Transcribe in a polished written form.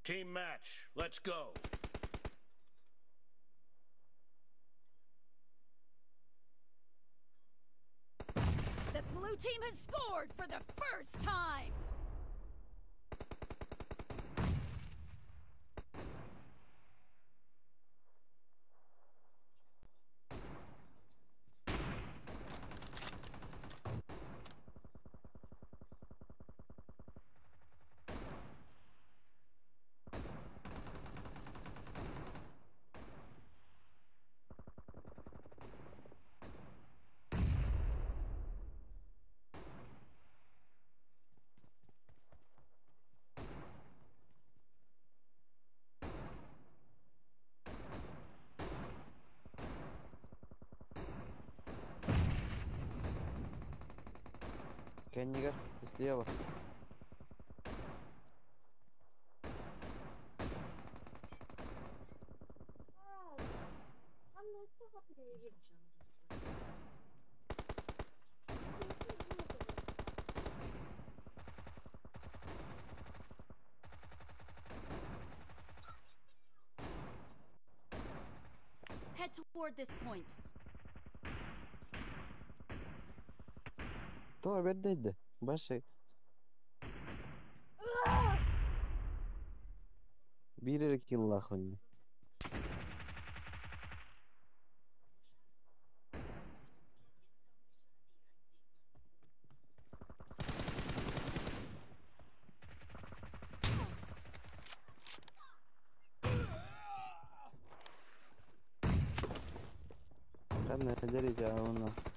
Team match. Let's go. The blue team has scored for the first time! Кэннигэр слева. Head toward this point. Тоҕо бэрдэйдэ Башы биир эрэ киллаахпын дии. Ханна эдэр ичээҕин